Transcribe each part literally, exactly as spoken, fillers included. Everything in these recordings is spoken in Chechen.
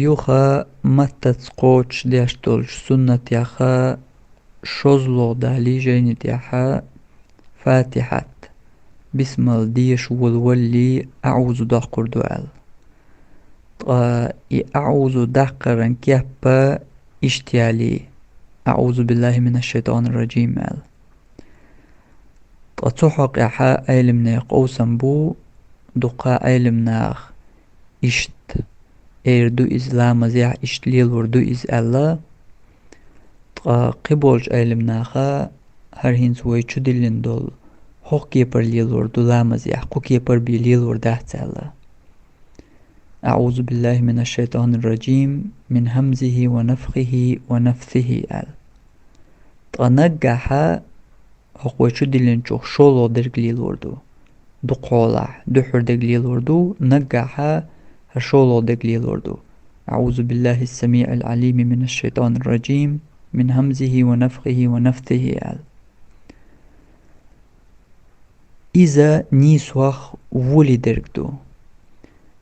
Юха маттаца кхочушдеш долчу суннатех шозлагӀа дале жайни тӀехь Фатихьат, бисмал деша волавалале, аӀузу доккхур ду аьлла. Ткъа и аӀузу даккхаран кеп иштта яле: «АӀузу биллахӀи минаш-шайтӀанир-ражим», аьлла. Ткъа цу хьокъехь Ӏеламнехан къовсам бу, дукха Ӏеламнаха иштта эр ду иза ламазехь, иштта лелор ду иза аьлла. Ткъа кхиболчу Ӏеламнаха хӀара хӀинца вай чу диллина долу хӀокху кепара лелор ду ламазехь, кху кепара бен лелор дац аьлла. «АӀузу биллахӀи минаш-шайтӀанир-ражим, мин хӀамзихӀи ва нафхихӀи ва нафсихӀи», аьлла. Ткъа наггахь хӀокху вай чу диллинчух шолгӀа дерг лелор ду. Дукха хьолахь дуьххьара дерг лелор ду, наггахь хӀара шолгӀа дерг лелор ду. «АӀузу биллахӀис-самиӀил-Ӏалими минаш-шайтӀанир-ражим, мин хӀамзихӀи ва нафхихӀи ва нафсихӀи», аьлла. Иза нийсох воле дерг ду.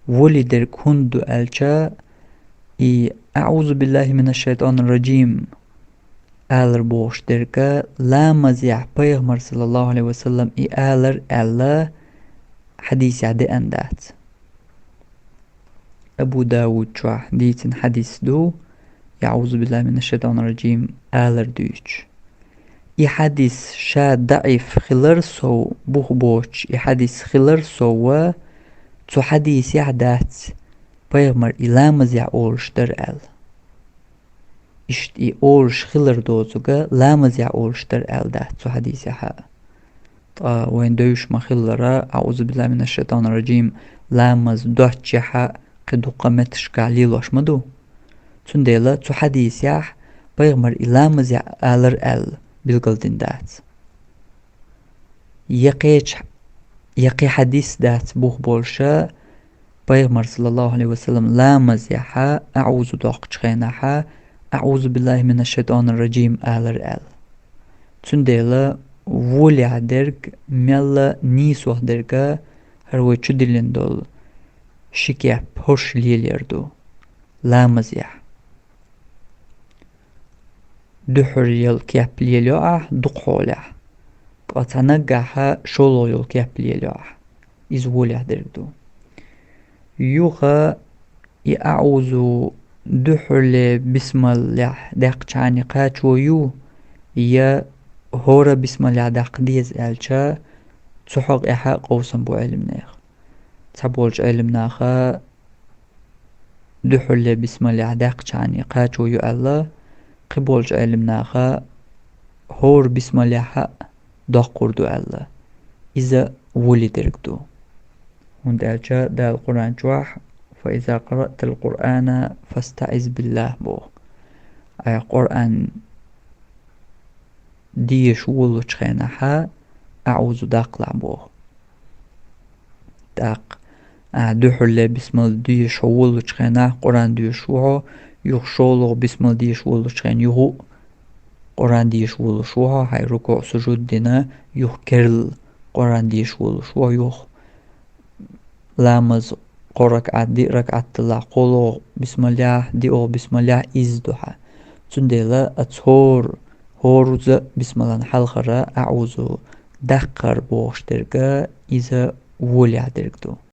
Воле дерг хӀунда ду аьлча, и «АӀузу биллахӀи минаш-шайтӀанир-ражим» алар бохуш дерг ламазехь Пайхамар, саллаллахӀу ӀалайхӀи ва саллам, и алар аьлла хьадисехь деана дац. Абу Дауд чохь дийцина хьадис ду, «АӀузу биллахӀи минаш-шайтӀанир-ражим» алар дуьйцуш. И хьадис ша даӀиф хилар сов, бух боцуш и хьадис хилар сов, цу хьадисехь дац Пайхамар и ламазехь олуш дара аьлла. Иштта и олуш хилар доцург ламазехь олуш дара аьлла дац цу хьадисехь. Ткъа вайна девзаш ма-хиллара, «АӀузу биллахӀи минаш-шайтӀанир-ражим» ламаз доцчехь кхин дуккха метташкахь лелош ма ду. Цундела цу хьадисехь Пайхамар и ламазехь алар аьлла билгалдина дац. Я кхеча, я кхин хьадис дац бух болуш, Пайхамар, саллаллахӀу ӀалайхӀи ва саллам, ламазехь аӀузу доккхучу хенахь, «АӀузу биллахӀи минаш-шайтӀанир-ражим» алар аьлла. Цундела волехь дерг, мелла нийсох дерг хӀара вай чу диллина долу ши кеп хӀорш лелор ду ламазехь. Дуьххьара йолу кеп лелайо ахь дукха хьолехь, ткъа цхьа наггахь шолгӀа йолу кеп лелайо ахь. Иза волехь дерг ду. Юха и аӀузу дуьххьарле бисмаллехь даьккхичхьана кхачо ю, я хӀора бисмаллехь даккха деза аьлча, цу хьокъехь къовсам бу Ӏеламнехан. Цхьаболчу Ӏеламнаха дуьххьарле бисмаллехь даьккхичхьана кхачо ю аьлла, кхиболчу Ӏеламнаха хӀора бисмаллехь а доккхур ду аьлла. Иза воле дерг ду. ХӀунда аьлча Дала Къуръан чохь: «Фа иза къараътал Къуръана фастаӀиз биллахӀ», боху. Айхьа Къуръан деша волучу хенахь аӀузу даккхалахь боху. ТӀаккха, а, дуьххьарле бисмал деша хьо волучу хенахь Къуръан доьшуш ву хьо, юха шолгӀа бисмал деша волучу хенахь юха а Къуръан деша волуш ву хьо, хьайн рукуӀ, сужуд дина, юха керла Къуръан деша волуш ву хьо, юха ламаз кхо ракаӀат, диъ ракаӀат делахь, кхоалгӀа бисмаллехь, диъалгӀа бисмаллехь иза ду хьан. Цундела оцу хӀора, хӀоразза бисмаллан хьалхара аӀузу даккхар бохуш дерг, иза волехь дерг ду.